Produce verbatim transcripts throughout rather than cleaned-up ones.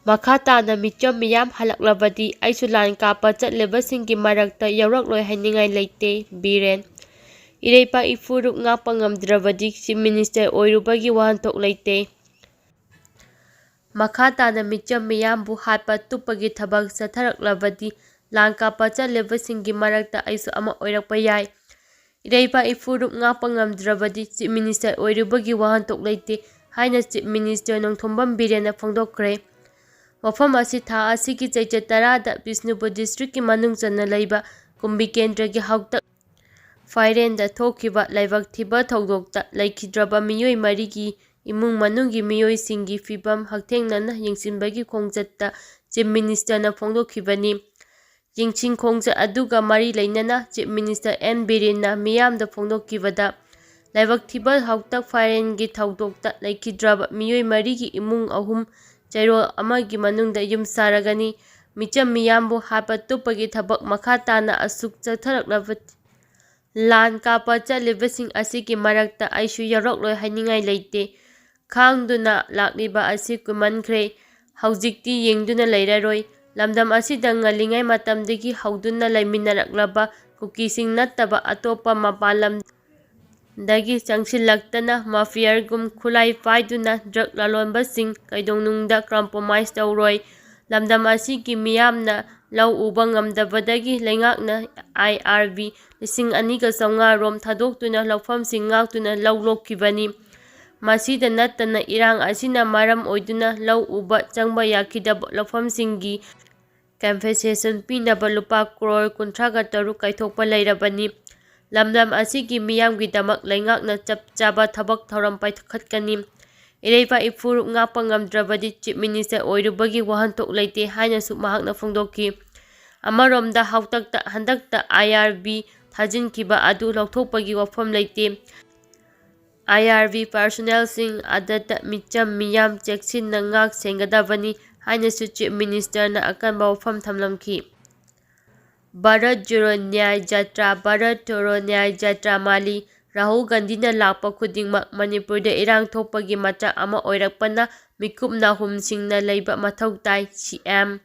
ꯃꯈꯥ ꯇꯥꯅ ꯃꯤꯆꯝ ꯃꯤꯌꯥꯝ ꯍꯜꯂꯛꯂꯕꯗꯤ ꯑꯩꯁꯨ ꯂꯥꯟ ꯀꯥꯞꯄ ꯆꯠꯂꯤꯕꯁꯤꯡꯒꯤ ꯃꯔꯛꯇ ꯌꯥꯎꯔꯛꯂꯣꯏ ꯍꯥꯏꯅꯤꯡꯉꯥꯏ ꯂꯩꯇꯦ꯫ ꯕꯤꯔꯦꯟ꯫ ꯏꯔꯩꯄꯥꯛ ꯏꯐꯨꯔꯨꯞ ꯉꯥꯛꯄ ꯉꯝꯗ꯭ꯔꯕꯗꯤ ꯆꯤꯐ ꯃꯤꯅꯤꯁꯇꯔ ꯑꯣꯏꯔꯨꯕꯒꯤ ꯋꯥꯍꯟꯊꯣꯛ ꯂꯩꯇꯦ꯫ ꯃꯈꯥ ꯇꯥꯅ ꯃꯤꯆꯝ ꯃꯤꯌꯥꯝꯕꯨ ꯍꯥꯠꯄ ꯇꯨꯞꯄꯒꯤ ꯊꯕꯛ ꯆꯠꯊꯔꯛꯂꯕꯗꯤ ꯂꯥꯟ ꯀꯥꯞꯄ ꯆꯠꯂꯤꯕꯁꯤꯡꯒꯤ ꯃꯔꯛꯇ ꯑꯩꯁꯨ ꯑꯃ ꯑꯣꯏꯔꯛꯄ ꯌꯥꯏ꯫ ꯏꯔꯩꯄꯥꯛ ꯏꯐꯨꯔꯨꯞ ꯉꯥꯛꯄ ꯉꯝꯗ꯭ꯔꯕꯗꯤ ꯆꯤꯐ ꯃꯤꯅꯤꯁꯇꯔ ꯑꯣꯏꯔꯨꯕꯒꯤ ꯋꯥꯍꯟꯊꯣꯛ ꯂꯩꯇꯦ ꯍꯥꯏꯅ ꯆꯤꯐ ꯃꯤꯅꯤꯁꯇꯔ ꯅꯣꯡꯊꯣꯝꯕꯝ ꯕꯤꯔꯦꯟꯅ ꯐꯣꯡꯗꯣꯛꯈ꯭ꯔꯦ꯫ ꯋꯥꯐꯝ ꯑꯁꯤ ꯊꯥ ꯑꯁꯤꯒꯤ ꯆꯩꯆꯠ ꯇꯔꯥꯗ ꯕꯤꯁꯅꯨꯄꯨꯔ ꯗꯤꯁꯇ꯭ꯔꯤꯛꯀꯤ ꯃꯅꯨꯡ ꯆꯟꯅ ꯂꯩꯕ ꯀꯨꯝꯕꯤ ꯀꯦꯟꯗ꯭ꯔꯒꯤ ꯍꯥꯎꯇꯛ ꯐꯥꯏꯔꯦꯟꯗ ꯊꯣꯛꯈꯤꯕ ꯂꯥꯏꯕꯛ ꯊꯤꯕ ꯊꯧꯗꯣꯛꯇ ꯂꯩꯈꯤꯗ꯭ꯔꯕ ꯃꯤꯑꯣꯏ ꯃꯔꯤꯒꯤ ꯏꯃꯨꯡ ꯃꯅꯨꯡꯒꯤ ꯃꯤꯑꯣꯏꯁꯤꯡꯒꯤ ꯐꯤꯕꯝ ꯍꯛꯊꯦꯡꯅꯅ ꯌꯦꯡꯁꯤꯟꯕꯒꯤ ꯈꯣꯡꯆꯠꯇ ꯆꯤꯐ ꯃꯤꯅꯤꯁꯇꯔꯅ ꯐꯣꯡꯗꯣꯛꯈꯤꯕꯅꯤ꯫ ꯌꯦꯡꯁꯤꯟ ꯈꯣꯡꯆꯠ ꯑꯗꯨꯒ ꯃꯔꯤ ꯂꯩꯅꯅ ꯆꯤꯐ ꯃꯤꯅꯤꯁꯇꯔ ꯑꯦꯟ ꯕꯤꯔꯦꯟꯅ ꯃꯤꯌꯥꯝꯗ ꯐꯣꯡꯗꯣꯛꯈꯤꯕꯗ, ꯂꯥꯏꯕꯛ ꯊꯤꯕ ꯍꯥꯎꯇꯛ ꯐꯥꯏꯔꯦꯟꯒꯤ ꯊꯧꯗꯣꯛꯇ ꯂꯩꯈꯤꯗ꯭ꯔꯕ ꯃꯤꯑꯣꯏ ꯃꯔꯤꯒꯤ ꯏꯃꯨꯡ ꯑꯍꯨꯝ ꯆꯩꯔꯣꯜ ꯑꯃꯒꯤ ꯃꯅꯨꯡꯗ ꯌꯨꯝ ꯁꯥꯔꯒꯅꯤ꯫ ꯃꯤꯆꯝ ꯃꯤꯌꯥꯝꯕꯨ ꯍꯥꯠꯄ ꯇꯨꯞꯄꯒꯤ ꯊꯕꯛ ꯃꯈꯥ ꯇꯥꯅ ꯑꯁꯨꯛ ꯆꯠꯊꯔꯛꯂꯕ ꯂꯥꯟ ꯀꯥꯞꯄ ꯆꯠꯂꯤꯕꯁꯤꯡ ꯑꯁꯤꯒꯤ ꯃꯔꯛꯇ ꯑꯩꯁꯨ ꯌꯥꯎꯔꯛꯂꯣꯏ ꯍꯥꯏꯅꯤꯡꯉꯥꯏ ꯂꯩꯇꯦ꯫ ꯈꯥꯡꯗꯨꯅ ꯂꯥꯛꯂꯤꯕ ꯑꯁꯤ ꯀꯨꯏꯃꯟꯈ꯭ꯔꯦ꯫ ꯍꯧꯖꯤꯛꯇꯤ ꯌꯦꯡꯗꯨꯅ ꯂꯩꯔꯔꯣꯏ꯫ ꯂꯝꯗꯝ ꯑꯁꯤꯗ ꯉꯜꯂꯤꯉꯩ ꯃꯇꯝꯗꯒꯤ ꯍꯧꯗꯨꯅ ꯂꯩꯃꯤꯟꯅꯔꯛꯂꯕ ꯀꯨꯀꯤꯁꯤꯡ ꯅꯠꯇꯕ ꯑꯇꯣꯞꯄ ꯃꯄꯥꯟ ꯂꯝꯗꯒꯤ ꯆꯪꯁꯤꯜꯂꯛꯇꯅ ꯃꯥꯐꯤꯌꯥꯔꯒꯨꯝ ꯈꯨꯠꯂꯥꯏ ꯄꯥꯏꯗꯨꯅ ꯗ꯭ꯔꯒ ꯂꯂꯣꯟꯕꯁꯤꯡ ꯀꯩꯗꯧꯅꯨꯡꯗ ꯀꯝꯄ꯭ꯔꯣꯃꯥꯏꯁ ꯇꯧꯔꯣꯏ꯫ ꯂꯝꯗꯝ ꯑꯁꯤꯒꯤ ꯃꯤꯌꯥꯝꯅ ꯂꯧ ꯎꯕ ꯉꯝꯗꯕꯗꯒꯤ ꯂꯩꯉꯥꯛꯅ ꯑꯥꯏ ꯑꯥꯔ ꯕꯤ ꯂꯤꯁꯤꯡ ꯑꯅꯤꯒ ꯆꯥꯝꯃꯉꯥ ꯔꯣꯝ ꯊꯥꯗꯣꯛꯇꯨꯅ ꯂꯧꯐꯝꯁꯤꯡ ꯉꯥꯛꯇꯨꯅ ꯂꯧ ꯂꯣꯛꯈꯤꯕꯅꯤ꯫ ꯃꯁꯤꯗ ꯅꯠꯇꯅ ꯏꯔꯥꯡ ꯑꯁꯤꯅ ꯃꯔꯝ ꯑꯣꯏꯗꯨꯅ ꯂꯧ ꯎꯕ ꯆꯪꯕ ꯌꯥꯈꯤꯗꯕ ꯂꯧꯐꯝꯁꯤꯡꯒꯤ ꯀꯝꯄꯦꯟꯁꯦꯁꯟ ꯄꯤꯅꯕ ꯂꯨꯄꯥ ꯀ꯭ꯔꯣꯔ ꯀꯨꯟꯊ꯭ꯔꯥꯒ ꯇꯔꯨꯛ ꯀꯥꯏꯊꯣꯛꯄ ꯂꯩꯔꯕꯅꯤ꯫ ꯂꯝꯗꯝ ꯑꯁꯤꯒꯤ ꯃꯤꯌꯥꯝꯒꯤꯗꯃꯛ ꯂꯩꯉꯥꯛꯅ ꯆꯞ ꯆꯥꯕ ꯊꯕꯛ ꯊꯧꯔꯝ ꯄꯥꯏꯈꯠꯀꯅꯤ꯫ ꯏꯔꯩꯄꯥꯛ ꯏꯐꯨꯔꯨꯞ ꯉꯥꯛꯄ ꯉꯝꯗ꯭ꯔꯕꯗꯤ ꯆꯤꯐ ꯃꯤꯅꯤꯁꯇꯔ ꯑꯣꯏꯔꯨꯕꯒꯤ ꯋꯥꯍꯟꯊꯣꯛ ꯂꯩꯇꯦ ꯍꯥꯏꯅꯁꯨ ꯃꯍꯥꯛꯅ ꯐꯣꯡꯗꯣꯛꯈꯤ꯫ ꯑꯃꯔꯣꯝꯗ ꯍꯥꯎꯇꯛꯇ ꯍꯟꯗꯛꯇ ꯑꯥꯏ ꯑꯥꯔ ꯕꯤ ꯊꯥꯖꯤꯟꯈꯤꯕ ꯑꯗꯨ ꯂꯧꯊꯣꯛꯄꯒꯤ ꯋꯥꯐꯝ ꯂꯩꯇꯦ꯫ ꯑꯥꯏ ꯑꯥꯔ ꯕꯤ ꯄꯥꯔꯁꯣꯅꯦꯜꯁꯤꯡ ꯑꯗꯨꯗ ꯃꯤꯆꯝ ꯃꯤꯌꯥꯝ ꯆꯦꯛꯁꯤꯟꯅ ꯉꯥꯛ ꯁꯦꯟꯒꯗꯕꯅꯤ ꯍꯥꯏꯅꯁꯨ ꯆꯤꯐ ꯃꯤꯅꯤꯁꯇꯔꯅ ꯑꯀꯟꯕ ꯋꯥꯐꯝ ꯊꯝꯂꯝꯈꯤ꯫ ꯚꯥꯔꯠ ꯖꯣꯔꯣ ꯅ꯭ꯌꯥꯌ ꯖꯥꯇ꯭ꯔꯥ, ꯚꯥꯔꯠ ꯖꯣꯔꯣ ꯅ꯭ꯌꯥꯌ ꯖꯥꯇ꯭ꯔꯥ ꯃꯥꯂꯤ꯫ ꯔꯥꯍꯨꯜ ꯒꯥꯟꯙꯤꯅ ꯂꯥꯛꯄ ꯈꯨꯗꯤꯡꯃꯛ ꯃꯅꯤꯄꯨꯔꯗ ꯏꯔꯥꯡ ꯊꯣꯛꯄꯒꯤ ꯃꯆꯥꯛ ꯑꯃ ꯑꯣꯏꯔꯛꯄꯅ ꯃꯤꯀꯨꯞ ꯅꯥꯍꯨꯝꯁꯤꯡꯅ ꯂꯩꯕ ꯃꯊꯧ ꯇꯥꯏ, ꯁꯤ ꯑꯦꯝ꯫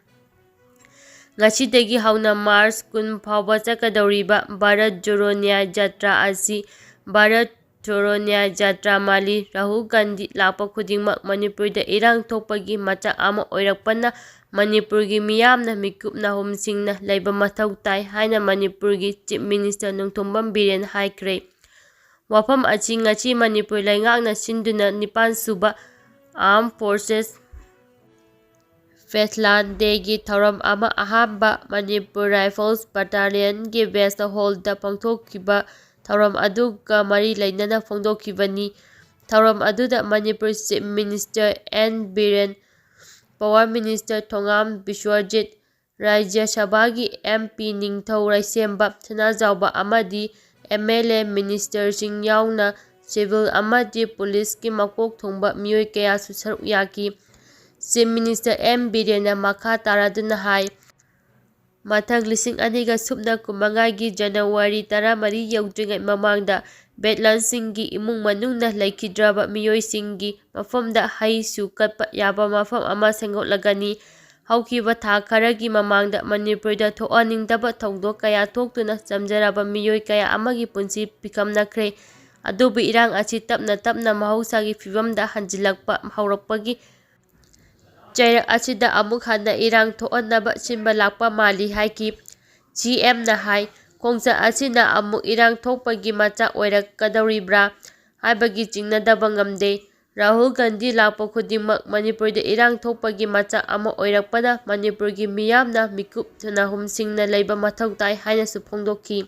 ꯉꯁꯤꯗꯒꯤ ꯍꯧꯅ ꯃꯥꯔꯆ ꯀꯨꯟ ꯐꯥꯎꯕ ꯆꯠꯀꯗꯧꯔꯤꯕ ꯚꯥꯔꯠ ꯖꯣꯔꯣ ꯅ꯭ꯌꯥꯌ ꯖꯥꯇ꯭ꯔꯥ ꯑꯁꯤ ꯚꯥꯔꯠ ꯖꯣꯔꯣ ꯅ꯭ꯌꯥꯌ ꯖꯥꯇ꯭ꯔꯥ ꯃꯥꯜꯂꯤ꯫ ꯔꯥꯍꯨꯜ ꯒꯥꯟꯙꯤ ꯂꯥꯛꯄ ꯈꯨꯗꯤꯡꯃꯛ ꯃꯅꯤꯄꯨꯔꯗ ꯏꯔꯥꯡ ꯊꯣꯛꯄꯒꯤ ꯃꯆꯥꯛ ꯑꯃ ꯑꯣꯏꯔꯛꯄꯅ ꯃꯅꯤꯄꯨꯔꯒꯤ ꯃꯤꯌꯥꯝꯅ ꯃꯤꯀꯨꯞ ꯅꯥꯍꯨꯝꯁꯤꯡꯅ ꯂꯩꯕ ꯃꯊꯧ ꯇꯥꯏ ꯍꯥꯏꯅ ꯃꯅꯤꯄꯨꯔꯒꯤ ꯆꯤꯐ ꯃꯤꯅꯤꯁꯇꯔ ꯅꯣꯡꯊꯣꯝꯕꯝ ꯕꯤꯔꯦꯟ ꯍꯥꯏꯈ꯭ꯔꯦ꯫ ꯋꯥꯐꯝ ꯑꯁꯤ ꯉꯁꯤ ꯃꯅꯤꯄꯨꯔ ꯂꯩꯉꯥꯛꯅ ꯁꯤꯟꯗꯨꯅ ꯅꯤꯄꯥꯟ ꯁꯨꯕ ꯑꯥꯔꯝ ꯐꯣꯔꯁꯦꯁ ꯐꯦꯁꯂꯥꯟ ꯗꯦꯒꯤ ꯊꯧꯔꯝ ꯑꯃ ꯑꯍꯥꯟꯕ ꯃꯅꯤꯄꯨꯔ ꯔꯥꯏꯐꯜꯁ ꯕꯠꯇꯥꯂꯤꯌꯟꯒꯤ ꯕꯦꯁ ꯍꯣꯜꯗ ꯄꯥꯡꯊꯣꯛꯈꯤꯕ ꯊꯧꯔꯝ ꯑꯗꯨꯒ ꯃꯔꯤ ꯂꯩꯅꯅ ꯐꯣꯡꯗꯣꯛꯈꯤꯕꯅꯤ꯫ ꯊꯧꯔꯝ ꯑꯗꯨꯗ Manipur chief minister N Biren, power minister Thongam Biswajit, ꯔꯥꯖ꯭ꯌ ꯁꯚꯥꯒꯤ ꯑꯦꯝ ꯄꯤ ꯅꯤꯡꯊꯧ ꯂꯩꯁꯦꯝꯕ ꯁꯅꯥꯖꯥꯎꯕ ꯑꯃꯗꯤ ꯑꯦꯝ ꯑꯦꯜ ꯑꯦ, ꯃꯤꯅꯤꯁꯇꯔꯁꯤꯡ ꯌꯥꯎꯅ ꯁꯤꯚꯤꯜ ꯑꯃꯗꯤ ꯄꯨꯂꯤꯁꯀꯤ ꯃꯀꯣꯛ ꯊꯣꯡꯕ ꯃꯤꯑꯣꯏ ꯀꯌꯥꯁꯨ ꯁꯔꯨꯛ ꯌꯥꯈꯤ꯫ ꯆꯤꯐ ꯃꯤꯅꯤꯁꯇꯔ ꯑꯦꯝ ꯕꯤꯔꯦꯟꯅ ꯃꯈꯥ ꯇꯥꯔꯗꯨꯅ ꯍꯥꯏ, ꯃꯊꯪ ꯂꯤꯁꯤꯡ ꯑꯅꯤꯒ ꯁꯨꯞꯅ ꯀꯨꯟꯃꯉꯥꯒꯤ ꯖꯅꯋꯥꯔꯤ ꯇꯔꯥꯃꯔꯤ ꯌꯧꯗ꯭ꯔꯤꯉꯩ ꯃꯃꯥꯡꯗ ꯕꯦꯠꯂꯟꯁꯤꯡꯒꯤ ꯏꯃꯨꯡ ꯃꯅꯨꯡꯅ ꯂꯩꯈꯤꯗ꯭ꯔꯕ ꯃꯤꯑꯣꯏꯁꯤꯡꯒꯤ ꯃꯐꯝꯗ ꯍꯩꯁꯨ ꯀꯠꯄ ꯌꯥꯕ ꯃꯐꯝ ꯑꯃ ꯁꯦꯝꯒꯠꯂꯒꯅꯤ꯫ ꯍꯧꯈꯤꯕ ꯊꯥ ꯈꯔꯒꯤ ꯃꯃꯥꯡꯗ ꯃꯅꯤꯄꯨꯔꯗ ꯊꯣꯛꯍꯟꯅꯤꯡꯗꯕ ꯊꯧꯗꯣꯛ ꯀꯌꯥ ꯊꯣꯛꯇꯨꯅ ꯆꯝꯖꯔꯕ ꯃꯤꯑꯣꯏ ꯀꯌꯥ ꯑꯃꯒꯤ ꯄꯨꯟꯁꯤ ꯄꯤꯈꯝꯅꯈ꯭ꯔꯦ꯫ ꯑꯗꯨꯕꯨ ꯏꯔꯥꯡ ꯑꯁꯤ ꯇꯞꯅ ꯇꯞꯅ ꯃꯍꯧꯁꯥꯒꯤ ꯐꯤꯕꯝꯗ ꯍꯟꯖꯤꯜꯂꯛꯄ ꯍꯧꯔꯛꯄꯒꯤ ꯆꯩꯔꯛ ꯑꯁꯤꯗ ꯑꯃꯨꯛ ꯍꯟꯅ ꯏꯔꯥꯡ ꯊꯣꯛꯍꯟꯅꯕ ꯁꯤꯟꯕ ꯂꯥꯛꯄ ꯃꯥꯜꯂꯤ ꯍꯥꯏꯈꯤ꯫ ꯁꯤ ꯑꯦꯝꯅ ꯍꯥꯏ, ꯈꯣꯡꯆꯠ ꯑꯁꯤꯅ ꯑꯃꯨꯛ ꯏꯔꯥꯡ ꯊꯣꯛꯄꯒꯤ ꯃꯆꯥꯛ ꯑꯣꯏꯔꯛꯀꯗꯧꯔꯤꯕ꯭ꯔꯥ ꯍꯥꯏꯕꯒꯤ ꯆꯤꯡꯅꯗꯕ ꯉꯝꯗꯦ꯫ ꯔꯥꯍꯨꯜ ꯒꯥꯟꯙꯤ ꯂꯥꯛꯄ ꯈꯨꯗꯤꯡꯃꯛ ꯃꯅꯤꯄꯨꯔꯗ ꯏꯔꯥꯡ ꯊꯣꯛꯄꯒꯤ ꯃꯆꯥꯛ ꯑꯃ ꯑꯣꯏꯔꯛꯄꯅ ꯃꯅꯤꯄꯨꯔꯒꯤ ꯃꯤꯌꯥꯝꯅ ꯃꯤꯀꯨꯞ ꯅꯥꯍꯨꯝꯁꯤꯡꯅ ꯂꯩꯕ ꯃꯊꯧ ꯇꯥꯏ ꯍꯥꯏꯅꯁꯨ ꯐꯣꯡꯗꯣꯛꯈꯤ꯫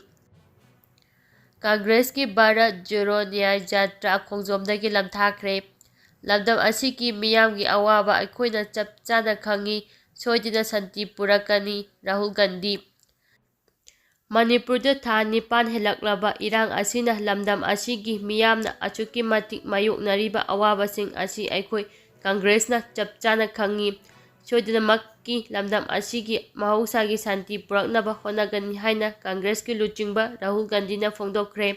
ꯀꯪꯒ꯭ꯔꯦꯁꯀꯤ ꯚꯥꯔꯠ ꯖꯣꯔꯣ ꯅ꯭ꯌꯥꯌ ꯖꯥꯇ꯭ꯔꯥ ꯈꯣꯡꯖꯣꯝꯗꯒꯤ ꯂꯝꯊꯥꯈ꯭ꯔꯦ꯫ ꯂꯝꯗꯝ ꯑꯁꯤꯒꯤ ꯃꯤꯌꯥꯝꯒꯤ ꯑꯋꯥꯕ ꯑꯩꯈꯣꯏꯅ ꯆꯞ ꯆꯥꯅ ꯈꯪꯏ꯫ ꯁꯣꯏꯗꯅ ꯁꯥꯟꯇꯤ ꯄꯨꯔꯛꯀꯅꯤ, ꯔꯥꯍꯨꯜ ꯒꯥꯟꯙꯤ꯫ ꯃꯅꯤꯄꯨꯔꯗ ꯊꯥ ꯅꯤꯄꯥꯟ ꯍꯦꯜꯂꯛꯂꯕ ꯏꯔꯥꯡ ꯑꯁꯤꯅ ꯂꯝꯗꯝ ꯑꯁꯤꯒꯤ ꯃꯤꯌꯥꯝꯅ ꯑꯁꯨꯛꯀꯤ ꯃꯇꯤꯛ ꯃꯥꯌꯣꯛꯅꯔꯤꯕ ꯑꯋꯥꯕꯁꯤꯡ ꯑꯁꯤ ꯑꯩꯈꯣꯏ ꯀꯪꯒ꯭ꯔꯦꯁꯅ ꯆꯞ ꯆꯥꯅ ꯈꯪꯏ꯫ ꯁꯣꯏꯗꯅꯃꯛꯀꯤ ꯂꯝꯗꯝ ꯑꯁꯤꯒꯤ ꯃꯍꯧꯁꯥꯒꯤ ꯁꯥꯟꯇꯤ ꯄꯨꯔꯛꯅꯕ ꯍꯣꯠꯅꯒꯅꯤ ꯍꯥꯏꯅ ꯀꯪꯒ꯭ꯔꯦꯁꯀꯤ ꯂꯨꯆꯤꯡꯕ ꯔꯥꯍꯨꯜ ꯒꯥꯟꯙꯤꯅ ꯐꯣꯡꯗꯣꯛꯈ꯭ꯔꯦ꯫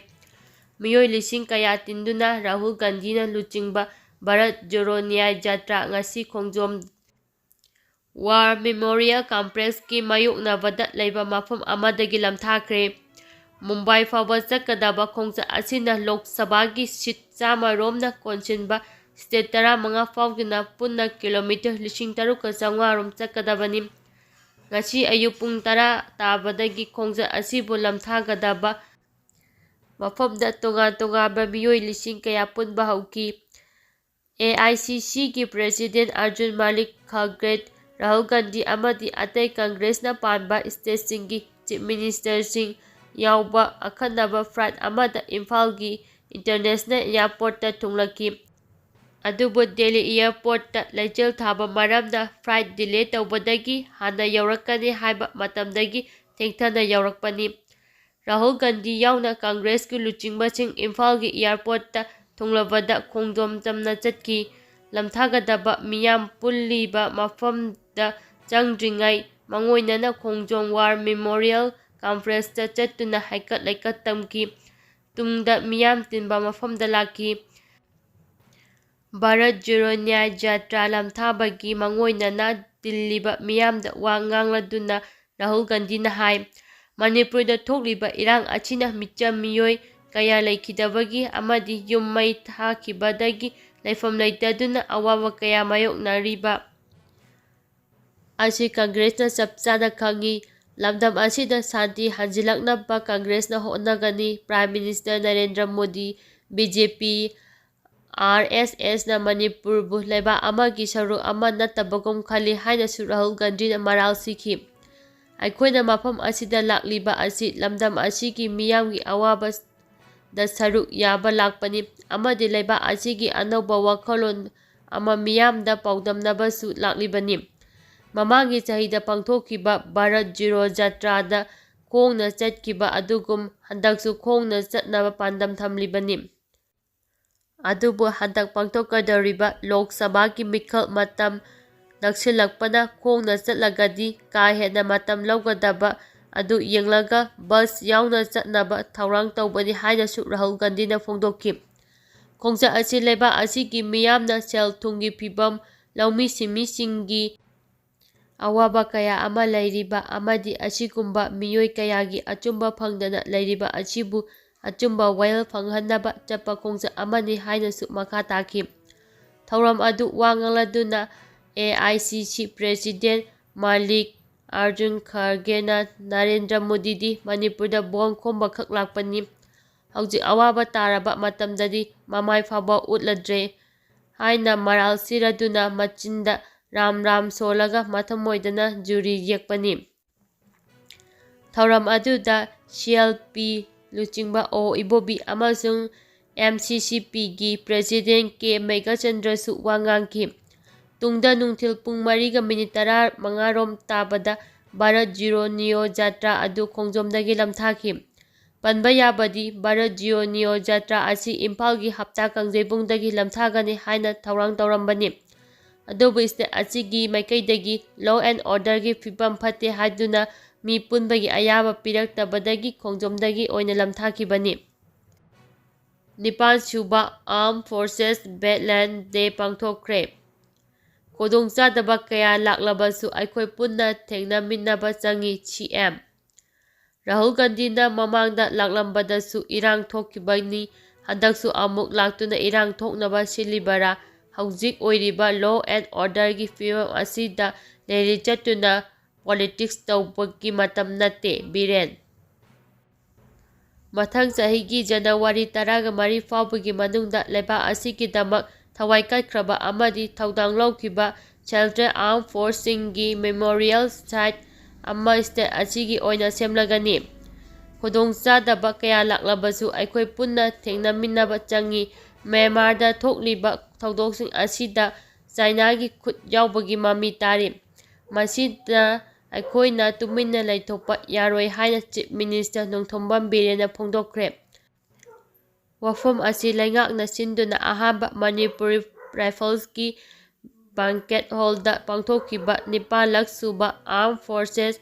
ꯃꯤꯑꯣꯏ ꯂꯤꯁꯤꯡ ꯀꯌꯥ ꯇꯤꯟꯗꯨꯅ ꯔꯥꯍꯨꯜ ꯒꯥꯟꯙꯤꯅ ꯂꯨꯆꯤꯡꯕ ꯚꯥꯔꯠ ꯖꯣꯔꯣ ꯅ꯭ꯌꯥꯌ ꯖꯥꯇ꯭ꯔꯥ ꯉꯁꯤ ꯈꯣꯡꯖꯣꯝ ꯋꯥꯔ ꯃꯦꯃꯣꯔꯤꯌꯦꯜ ꯀꯝꯄ꯭ꯂꯦꯛꯁꯀꯤ ꯃꯥꯌꯣꯛꯅꯕꯗ ꯂꯩꯕ ꯃꯐꯝ ꯑꯃꯗꯒꯤ ꯂꯝꯊꯥꯈ꯭ꯔꯦ꯫ ꯃꯨꯝꯕꯥꯏ ꯐꯥꯎꯕ ꯆꯠꯀꯗꯕ ꯈꯣꯡꯆꯠ ꯑꯁꯤꯅ ꯂꯣꯛ ꯁꯚꯥꯒꯤ ꯁꯤꯠ ꯆꯥꯝꯃ ꯔꯣꯝꯅ ꯀꯣꯟꯁꯤꯟꯕ ꯁ꯭ꯇꯦꯠ ꯇꯔꯥꯃꯉꯥ ꯐꯥꯎꯒꯤꯅ ꯄꯨꯟꯅ ꯀꯤꯂꯣꯃꯤꯇꯔ ꯂꯤꯁꯤꯡ ꯇꯔꯨꯛꯀ ꯆꯥꯝꯃꯉꯥ ꯔꯣꯝ ꯆꯠꯀꯗꯕꯅꯤ꯫ ꯉꯁꯤ ꯑꯌꯨꯛ ꯄꯨꯡ ꯇꯔꯥ ꯇꯥꯕꯗꯒꯤ ꯈꯣꯡꯆꯠ ꯑꯁꯤꯕꯨ ꯂꯝꯊꯥꯒꯗꯕ ꯃꯐꯝꯗ ꯇꯣꯉꯥꯟ ꯇꯣꯉꯥꯟꯕ ꯃꯤꯑꯣꯏ ꯂꯤꯁꯤꯡ ꯀꯌꯥ ꯄꯨꯟꯕ ꯍꯧꯈꯤ꯫ ꯑꯦ ꯑꯥꯏ ꯁꯤ ꯁꯤꯒꯤ ꯄ꯭ꯔꯦꯁꯤꯗꯦꯟ ꯑꯔꯖꯨꯟ ꯃꯥꯂꯤꯛ ꯈꯥꯒ꯭ꯔꯦꯠ, ꯔꯥꯍꯨꯜ ꯒꯥꯟꯙꯤ ꯑꯃꯗꯤ ꯑꯇꯩ ꯀꯪꯒ꯭ꯔꯦꯁꯅ ꯄꯥꯟꯕ ꯁ꯭ꯇꯦꯠꯁꯤꯡꯒꯤ ꯆꯤꯐ ꯃꯤꯅꯤꯁꯇꯔꯁꯤꯡ ꯌꯥꯎꯕ ꯑꯈꯟꯅꯕ ꯐ꯭ꯂꯥꯏꯠ ꯑꯃꯗ ꯏꯝꯐꯥꯜꯒꯤ ꯏꯟꯇꯔꯅꯦꯁꯅꯦꯜ ꯑꯦꯌꯥꯔꯄꯣꯔꯠꯇ ꯊꯨꯡꯂꯛꯈꯤ꯫ ꯑꯗꯨꯕꯨ ꯗꯦꯜꯂꯤ ꯑꯦꯌꯥꯔꯄꯣꯔꯠꯇ ꯂꯩꯆꯤꯜ ꯊꯥꯕ ꯃꯔꯝꯅ ꯐ꯭ꯂꯥꯏꯠ ꯗꯤꯂꯦ ꯇꯧꯕꯗꯒꯤ ꯍꯥꯟꯅ ꯌꯧꯔꯛꯀꯅꯤ ꯍꯥꯏꯕ ꯃꯇꯝꯗꯒꯤ ꯊꯦꯡꯊꯅ ꯌꯧꯔꯛꯄꯅꯤ꯫ ꯔꯥꯍꯨꯜ ꯒꯥꯟꯙꯤ ꯌꯥꯎꯅ ꯀꯪꯒ꯭ꯔꯦꯁꯀꯤ ꯂꯨꯆꯤꯡꯕꯁꯤꯡ ꯏꯝꯐꯥꯜꯒꯤ ꯑꯦꯌꯥꯔꯄꯣꯔꯠꯇ ꯊꯨꯡꯂꯕꯗ ꯈꯣꯡꯖꯣꯝ ꯆꯝꯅ ꯆꯠꯈꯤ꯫ ꯂꯝꯊꯥꯒꯗꯕ ꯃꯤꯌꯥꯝ ꯄꯨꯜꯂꯤꯕ ꯃꯐꯝꯗ ꯆꯪꯗ꯭ꯔꯤꯉꯩ ꯃꯥꯡꯑꯣꯏꯅꯅ ꯈꯣꯡꯖꯣꯝ ꯋꯥꯔ ꯃꯦꯃꯣꯔꯤꯌꯦꯜ ꯀꯝꯄ꯭ꯂꯦꯛꯁꯇ ꯆꯠꯇꯨꯅ ꯍꯩꯀꯠ ꯂꯩꯀꯠ ꯇꯝꯈꯤ꯫ ꯇꯨꯡꯗ ꯃꯤꯌꯥꯝ ꯇꯤꯟꯕ ꯃꯐꯝꯗ ꯂꯥꯛꯈꯤ꯫ ꯚꯥꯔꯠ ꯖꯣꯔꯣ ꯅ꯭ꯌꯥꯌ ꯖꯥꯇ꯭ꯔꯥ ꯂꯝꯊꯥꯕꯒꯤ ꯃꯥꯡꯑꯣꯏꯅꯅ ꯇꯤꯜꯂꯤꯕ ꯃꯤꯌꯥꯝꯗ ꯋꯥ ꯉꯥꯡꯂꯗꯨꯅ ꯔꯥꯍꯨꯜ ꯒꯥꯟꯙꯤꯅ ꯍꯥꯏ, ꯃꯅꯤꯄꯨꯔꯗ ꯊꯣꯛꯂꯤꯕ ꯏꯔꯥꯡ ꯑꯁꯤꯅ ꯃꯤꯆꯝ ꯃꯤꯑꯣꯏ ꯀꯌꯥ ꯂꯩꯈꯤꯗꯕꯒꯤ ꯑꯃꯗꯤ ꯌꯨꯝ ꯃꯩ ꯊꯥꯈꯤꯕꯗꯒꯤ ꯂꯩꯐꯝ ꯂꯩꯇꯗꯨꯅ ꯑꯋꯥꯕ ꯀꯌꯥ ꯃꯥꯌꯣꯛꯅꯔꯤꯕ ꯑꯁꯤ ꯀꯪꯒ꯭ꯔꯦꯁꯅ ꯆꯞ ꯆꯥꯅ ꯈꯪꯏ꯫ ꯂꯝꯗꯝ ꯑꯁꯤꯗ ꯁꯥꯟꯇꯤ ꯍꯟꯖꯤꯜꯂꯛꯅꯕ ꯀꯪꯒ꯭ꯔꯦꯁꯅ ꯍꯣꯠꯅꯒꯅꯤ꯫ Prime minister Narendra Modi, B J P, R S ꯑꯦꯁꯅ ꯃꯅꯤꯄꯨꯔꯕꯨ ꯂꯩꯕꯥꯛ ꯑꯃꯒꯤ ꯁꯔꯨꯛ ꯑꯃ ꯅꯠꯇꯕꯒꯨꯝ ꯈꯜꯂꯤ ꯍꯥꯏꯅꯁꯨ ꯔꯥꯍꯨꯜ ꯒꯥꯟꯙꯤꯅ ꯃꯔꯥꯜ ꯁꯤꯈꯤ꯫ ꯑꯩꯈꯣꯏꯅ ꯃꯐꯝ ꯑꯁꯤꯗ ꯂꯥꯛꯂꯤꯕ ꯑꯁꯤ ꯂꯝꯗꯝ ꯑꯁꯤꯒꯤ ꯃꯤꯌꯥꯝꯒꯤ ꯑꯋꯥꯕꯗ ꯁꯔꯨꯛ ꯌꯥꯕ ꯂꯥꯛꯄꯅꯤ ꯑꯃꯗꯤ ꯂꯩꯕꯥꯛ ꯑꯁꯤꯒꯤ ꯑꯅꯧꯕ ꯋꯥꯈꯜꯂꯣꯟ ꯑꯃ ꯃꯤꯌꯥꯝꯗ ꯄꯥꯎꯗꯝꯅꯕꯁꯨ ꯂꯥꯛꯂꯤꯕꯅꯤ꯫ ꯃꯃꯥꯡꯒꯤ ꯆꯍꯤꯗ ꯄꯥꯡꯊꯣꯛꯈꯤꯕ ꯚꯥꯔꯠ ꯖꯣꯔꯣ ꯖꯥꯇ꯭ꯔꯥꯗ ꯈꯣꯡꯅ ꯆꯠꯈꯤꯕ ꯑꯗꯨꯒꯨꯝ ꯍꯟꯗꯛꯁꯨ ꯈꯣꯡꯅ ꯆꯠꯅꯕ ꯄꯥꯟꯗꯝ ꯊꯝꯂꯤꯕꯅꯤ꯫ ꯑꯗꯨꯕꯨ ꯍꯟꯗꯛ ꯄꯥꯡꯊꯣꯛꯀꯗꯧꯔꯤꯕ ꯂꯣꯛ ꯁꯚꯥꯒꯤ ꯃꯤꯈꯜ ꯃꯇꯝ ꯅꯛꯁꯤꯜꯂꯛꯄꯅ ꯈꯣꯡꯅ ꯆꯠꯂꯒꯗꯤ ꯀꯥ ꯍꯦꯟꯅ ꯃꯇꯝ ꯂꯧꯒꯗꯕ ꯑꯗꯨ ꯌꯦꯡꯂꯒ ꯕꯁ ꯌꯥꯎꯅ ꯆꯠꯅꯕ ꯊꯧꯔꯥꯡ ꯇꯧꯕꯅꯤ ꯍꯥꯏꯅꯁꯨ ꯔꯥꯍꯨꯜ ꯒꯥꯟꯙꯤꯅ ꯐꯣꯡꯗꯣꯛꯈꯤ꯫ ꯈꯣꯡꯆꯠ ꯑꯁꯤ ꯂꯩꯕꯥꯛ ꯑꯁꯤꯒꯤ ꯃꯤꯌꯥꯝꯅ ꯁꯦꯜ ꯊꯨꯝꯒꯤ ꯐꯤꯕꯝ, ꯂꯧꯃꯤ ꯁꯤꯟꯃꯤꯁꯤꯡꯒꯤ ꯑꯋꯥꯕ ꯀꯌꯥ ꯑꯃ ꯂꯩꯔꯤꯕ ꯑꯃꯗꯤ ꯑꯁꯤꯒꯨꯝꯕ ꯃꯤꯑꯣꯏ ꯀꯌꯥꯒꯤ ꯑꯆꯨꯝꯕ ꯐꯪꯗꯅ ꯂꯩꯔꯤꯕ ꯑꯁꯤꯕꯨ ꯑꯆꯨꯝꯕ ꯋꯥꯌꯦꯜ ꯐꯪꯍꯟꯅꯕ ꯆꯠꯄ ꯈꯣꯡꯆꯠ ꯑꯃꯅꯤ ꯍꯥꯏꯅꯁꯨ ꯃꯈꯥ ꯇꯥꯈꯤ꯫ ꯊꯧꯔꯝ ꯑꯗꯨ ꯋꯥ ꯉꯥꯡꯂꯗꯨꯅ ꯑꯦ ꯑꯥꯏ ꯁꯤ ꯁꯤ ꯄ꯭ꯔꯦꯁꯤꯗꯦꯟ ꯃꯥꯂꯤꯛ ꯑꯥꯔꯖꯨꯟ ꯈꯔꯒꯦꯅ ꯅꯔꯦꯟꯗ꯭ꯔ ꯃꯣꯗꯤꯗꯤ ꯃꯅꯤꯄꯨꯔꯗ ꯕꯣꯝ ꯈꯣꯝꯕꯈꯛ ꯂꯥꯛꯄꯅꯤ, ꯍꯧꯖꯤꯛ ꯑꯋꯥꯕ ꯇꯥꯔꯕ ꯃꯇꯝꯗꯗꯤ ꯃꯃꯥꯏ ꯐꯥꯎꯕ ꯎꯠꯂꯗ꯭ꯔꯦ ꯍꯥꯏꯅ ꯃꯔꯥꯜ ꯁꯤꯔꯗꯨꯅ ꯃꯆꯤꯟꯗ ꯔꯥꯝ ꯔꯥꯝ ꯁꯣꯜꯂꯒ ꯃꯊꯃꯣꯏꯗꯅ ꯖꯨꯔꯤ ꯌꯦꯛꯄꯅꯤ꯫ ꯊꯧꯔꯝ ꯑꯗꯨꯗ ꯁꯤ ꯑꯦꯜ ꯄꯤ ꯂꯨꯆꯤꯡꯕ ꯑꯣ ꯏꯕꯣꯕꯤ ꯑꯃꯁꯨꯡ ꯑꯦꯝ ꯁꯤ ꯁꯤ ꯄꯤꯒꯤ ꯄ꯭ꯔꯦꯁꯤꯗꯦꯟ ꯀꯦ ꯃꯦꯘꯆꯟꯗ꯭ꯔꯁꯨ ꯋꯥ ꯉꯥꯡꯈꯤ꯫ ꯇꯨꯡꯗ ꯅꯨꯡꯊꯤꯜ ꯄꯨꯡ ꯃꯔꯤꯒ ꯃꯤꯅꯤꯠ ꯇꯔꯥꯃꯉꯥꯔꯣꯝ ꯇꯥꯕꯗ ꯚꯥꯔꯠ ꯖꯤꯔꯣ ꯅꯤꯌꯣ ꯖꯥꯇ꯭ꯔꯥ ꯑꯗꯨ ꯈꯣꯡꯖꯣꯝꯗꯒꯤ ꯂꯝꯊꯥꯈꯤ꯫ ꯄꯟꯕ ꯌꯥꯕꯗꯤ ꯚꯥꯔꯠ ꯖꯤꯌꯣ ꯅꯤꯌꯣ ꯖꯥꯇ꯭ꯔꯥ ꯑꯁꯤ ꯏꯝꯐꯥꯜꯒꯤ ꯍꯞꯇꯥ ꯀꯥꯡꯖꯩꯕꯨꯡꯗꯒꯤ ꯂꯝꯊꯥꯒꯅꯤ ꯍꯥꯏꯅ ꯊꯧꯔꯥꯡ ꯇꯧꯔꯝꯕꯅꯤ꯫ ꯑꯗꯨꯕꯨ ꯁ꯭ꯇꯦꯠ ꯑꯁꯤꯒꯤ ꯃꯥꯏꯀꯩꯗꯒꯤ law and orderꯒꯤ ꯐꯤꯕꯝ ꯐꯠꯇꯦ ꯍꯥꯏꯗꯨꯅ ꯃꯤ ꯄꯨꯟꯕꯒꯤ ꯑꯌꯥꯕ ꯄꯤꯔꯛꯇꯕꯗꯒꯤ ꯈꯣꯡꯖꯣꯝꯗꯒꯤ ꯑꯣꯏꯅ ꯂꯝꯊꯥꯈꯤꯕꯅꯤ꯫ ꯅꯤꯄꯥꯟ ꯁꯨꯕ Armed Forces Veteran Day ꯄꯥꯡꯊꯣꯛꯈ꯭ꯔꯦ꯫ ꯈꯨꯗꯣꯡꯆꯥꯗꯕ ꯀꯌꯥ ꯂꯥꯛꯂꯕꯁꯨ ꯑꯩꯈꯣꯏ ꯄꯨꯟꯅ ꯊꯦꯡꯅꯃꯤꯟꯅꯕ ꯆꯪꯏ, ꯁꯤ ꯑꯦꯝ꯫ ꯔꯥꯍꯨꯜ ꯒꯥꯟꯙꯤꯅ ꯃꯃꯥꯡꯗ ꯂꯥꯛꯂꯝꯕꯗꯁꯨ ꯏꯔꯥꯡ ꯊꯣꯛꯈꯤꯕꯅꯤ, ꯍꯟꯗꯛꯁꯨ ꯑꯃꯨꯛ ꯂꯥꯛꯇꯨꯅ ꯏꯔꯥꯡ ꯊꯣꯛꯅꯕ ꯁꯤꯜꯂꯤꯕꯔꯥ? ꯍꯧꯖꯤꯛ ꯑꯣꯏꯔꯤꯕ law and orderꯒꯤ ꯐꯤꯕꯝ ꯑꯁꯤꯗ ꯔꯦꯂꯤ ꯆꯠꯇꯨꯅ politics ꯇꯧꯕꯒꯤ ꯃꯇꯝ ꯅꯠꯇꯦ, ꯕꯤꯔꯦꯟ꯫ ꯃꯊꯪ ꯆꯍꯤꯒꯤ ꯖꯅꯋꯥꯔꯤ ꯇꯔꯥꯒ ꯃꯔꯤ ꯐꯥꯎꯕꯒꯤ ꯃꯅꯨꯡꯗ ꯂꯩꯕꯥꯛ ꯑꯁꯤꯒꯤꯗꯃꯛ ꯊꯋꯥꯏ ꯀꯠꯈ꯭ꯔꯕ ꯑꯃꯗꯤ ꯊꯧꯗꯥꯡ ꯂꯧꯈꯤꯕ Central Armed Forcesꯁꯤꯡꯒꯤ memorial site ꯑꯃ ꯁ꯭ꯇꯦꯠ ꯑꯁꯤꯒꯤ ꯑꯣꯏꯅ ꯁꯦꯝꯂꯒꯅꯤ꯫ ꯈꯨꯗꯣꯡꯆꯥꯗꯕ ꯀꯌꯥ ꯂꯥꯛꯂꯕꯁꯨ ꯑꯩꯈꯣꯏ ꯄꯨꯟꯅ ꯊꯦꯡꯅꯃꯤꯟꯅꯕ ꯆꯪꯏ꯫ ꯃ꯭ꯌꯥꯟꯃꯥꯔꯗ ꯊꯣꯛꯂꯤꯕ ꯊꯧꯗꯣꯛꯁꯤꯡ ꯑꯁꯤꯗ ꯆꯥꯏꯅꯥꯒꯤ ꯈꯨꯠ ꯌꯥꯎꯕꯒꯤ ꯃꯃꯤ ꯇꯥꯔꯤ꯫ ꯃꯁꯤꯗ ꯑꯩꯈꯣꯏꯅ ꯇꯨꯃꯤꯟꯅ ꯂꯩꯊꯣꯛꯄ ꯌꯥꯔꯣꯏ ꯍꯥꯏꯅ Chief Minister ꯅꯣꯡꯊꯣꯝꯕꯝ ꯕꯤꯔꯦꯟꯅ ꯐꯣꯡꯗꯣꯛꯈ꯭ꯔꯦ꯫ ꯋꯥꯐꯝ ꯑꯁꯤ ꯂꯩꯉꯥꯛꯅ ꯁꯤꯟꯗꯨꯅ ꯑꯍꯥꯟꯕ ꯃꯅꯤꯄꯨꯔꯤ Riflesꯀꯤ banquet hallꯗ ꯄꯥꯡꯊꯣꯛꯈꯤꯕ ꯅꯤꯄꯥꯟꯂꯛ ꯁꯨꯕ Armed Forces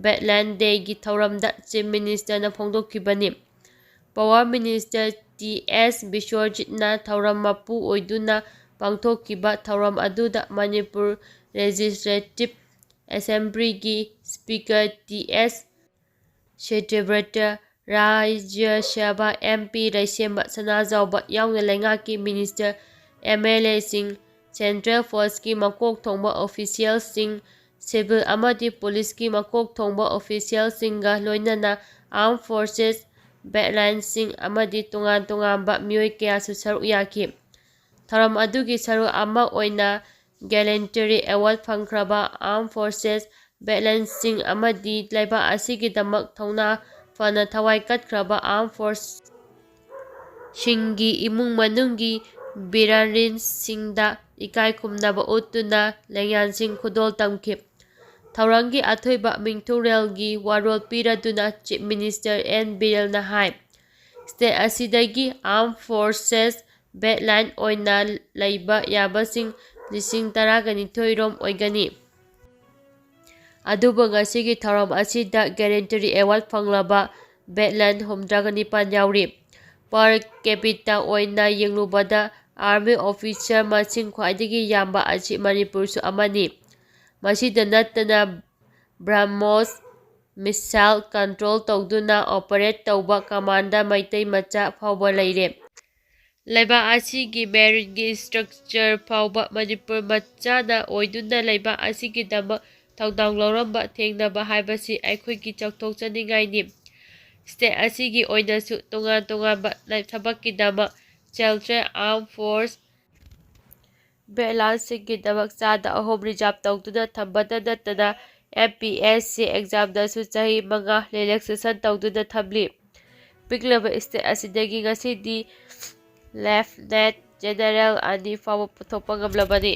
Veteran Dayꯒꯤ ꯊꯧꯔꯝꯗ Chief Ministerꯅ ꯐꯣꯡꯗꯣꯛꯈꯤꯕꯅꯤ꯫ Power Minister T S ꯕꯤꯁ꯭ꯋꯖꯤꯠꯅ ꯊꯧꯔꯝ ꯃꯄꯨ ꯑꯣꯏꯗꯨꯅ ꯄꯥꯡꯊꯣꯛꯈꯤꯕ ꯊꯧꯔꯝ ꯑꯗꯨꯗ Manipur Legislative Assemblyꯒꯤ Speaker T S ꯁꯇ꯭ꯌꯕ꯭ꯔꯇ, ꯔꯥꯖ꯭ꯌ ꯁꯚꯥ M P ꯂꯩꯁꯦꯝꯕ ꯁꯅꯥꯖꯥꯎꯕ ꯌꯥꯎꯅ ꯂꯩꯉꯥꯛꯀꯤ Minister, M L Aꯁꯤꯡ, Central Forceꯀꯤ ꯃꯀꯣꯛ ꯊꯣꯡꯕ officialꯁꯤꯡ, civil ꯑꯃꯗꯤ policeꯀꯤ ꯃꯀꯣꯛ ꯊꯣꯡꯕ officialꯁꯤꯡꯒ ꯂꯣꯏꯅꯅ Armed Forces veteranꯁꯤꯡ ꯑꯃꯗꯤ ꯇꯣꯉꯥꯟ ꯇꯣꯉꯥꯟꯕ ꯃꯤꯑꯣꯏ ꯀꯌꯥꯁꯨ ꯁꯔꯨꯛ ꯌꯥꯈꯤ꯫ ꯊꯧꯔꯝ ꯑꯗꯨꯒꯤ ꯁꯔꯨꯛ ꯑꯃ ꯑꯣꯏꯅ Gallantry Award ꯐꯪꯈ꯭ꯔꯕ Armed Forces veteranꯁꯤꯡ ꯑꯃꯗꯤ ꯂꯩꯕꯥꯛ ꯑꯁꯤꯒꯤꯗꯃꯛ ꯊꯧꯅꯥ ꯐꯅ ꯊꯋꯥꯏ ꯀꯠꯈ꯭ꯔꯕ Armed Forceꯁꯤꯡꯒꯤ ꯏꯃꯨꯡ ꯃꯅꯨꯡꯒꯤ veteranꯁꯤꯡꯗ ꯏꯀꯥꯏ ꯈꯨꯝꯅꯕ ꯎꯠꯇꯨꯅ ꯂꯦꯡꯌꯥꯟꯁꯤꯡ ꯈꯨꯗꯣꯜ ꯇꯝꯈꯤ꯫ ꯊꯧꯔꯝꯒꯤ ꯑꯊꯣꯏꯕ ꯃꯤꯡꯊꯨꯔꯦꯜꯒꯤ ꯋꯥꯔꯣꯜ ꯄꯤꯔꯗꯨꯅ Chief Minister N Birenꯅ ꯍꯥꯏ, state ꯑꯁꯤꯗꯒꯤ Armed Forces veteran ꯑꯣꯏꯅ ꯂꯩꯕ ꯌꯥꯕꯁꯤꯡ ꯂꯤꯁꯤꯡ ꯇꯔꯥꯒ ꯅꯤꯊꯣꯏ ꯔꯣꯝ ꯑꯣꯏꯒꯅꯤ꯫ ꯑꯗꯨꯕꯨ ꯉꯁꯤꯒꯤ ꯊꯧꯔꯝ ꯑꯁꯤꯗ Gallantry Award ꯐꯪꯂꯕ veteran ꯍꯨꯝꯐꯨꯇꯔꯥꯒ ꯅꯤꯄꯥꯟ ꯌꯥꯎꯔꯤ꯫ Per capita ꯑꯣꯏꯅ ꯌꯦꯡꯂꯨꯕꯗ army officer ꯃꯁꯤꯡ ꯈ꯭ꯋꯥꯏꯗꯒꯤ ꯌꯥꯝꯕ ꯑꯁꯤ ꯃꯅꯤꯄꯨꯔꯁꯨ ꯑꯃꯅꯤ꯫ ꯃꯁꯤꯗ ꯅꯠꯇꯅ BrahMos missile control ꯇꯧꯗꯨꯅ operate ꯇꯧꯕ commander ꯃꯩꯇꯩ ꯃꯆꯥ ꯐꯥꯎꯕ ꯂꯩꯔꯦ꯫ ꯂꯩꯕꯥꯛ ꯑꯁꯤꯒꯤ marineꯒꯤ structure ꯐꯥꯎꯕ ꯃꯅꯤꯄꯨꯔ ꯃꯆꯥꯅ ꯑꯣꯏꯗꯨꯅ ꯂꯩꯕꯥꯛ ꯑꯁꯤꯒꯤꯗꯃꯛ ꯊꯧꯗꯥꯡ ꯂꯧꯔꯝꯕ ꯊꯦꯡꯅꯕ ꯍꯥꯏꯕꯁꯤ ꯑꯩꯈꯣꯏꯒꯤ ꯆꯥꯎꯊꯣꯛꯆꯅꯤꯡꯉꯥꯏꯅꯤ꯫ State ꯑꯁꯤꯒꯤ ꯑꯣꯏꯅꯁꯨ ꯇꯣꯉꯥꯟ ꯇꯣꯉꯥꯟꯕ ꯊꯕꯛꯀꯤꯗꯃꯛ Central Armed Force veteranꯁꯤꯡꯒꯤꯗꯃꯛ ꯆꯥꯗ ꯑꯍꯨꯝ reserve ꯇꯧꯗꯨꯅ ꯊꯝꯕꯇ ꯅꯠꯇꯅ M P S C examꯗꯁꯨ ꯆꯍꯤ ꯃꯉꯥ relaxation ꯇꯧꯗꯨꯅ ꯊꯝꯂꯤ꯫ ꯄꯤꯛꯂꯕ state ꯑꯁꯤꯗꯒꯤ ꯉꯁꯤꯗꯤ Lieutenant General ꯑꯅꯤ ꯐꯥꯎꯕ ꯄꯨꯊꯣꯛꯄ ꯉꯝꯂꯕꯅꯤ꯫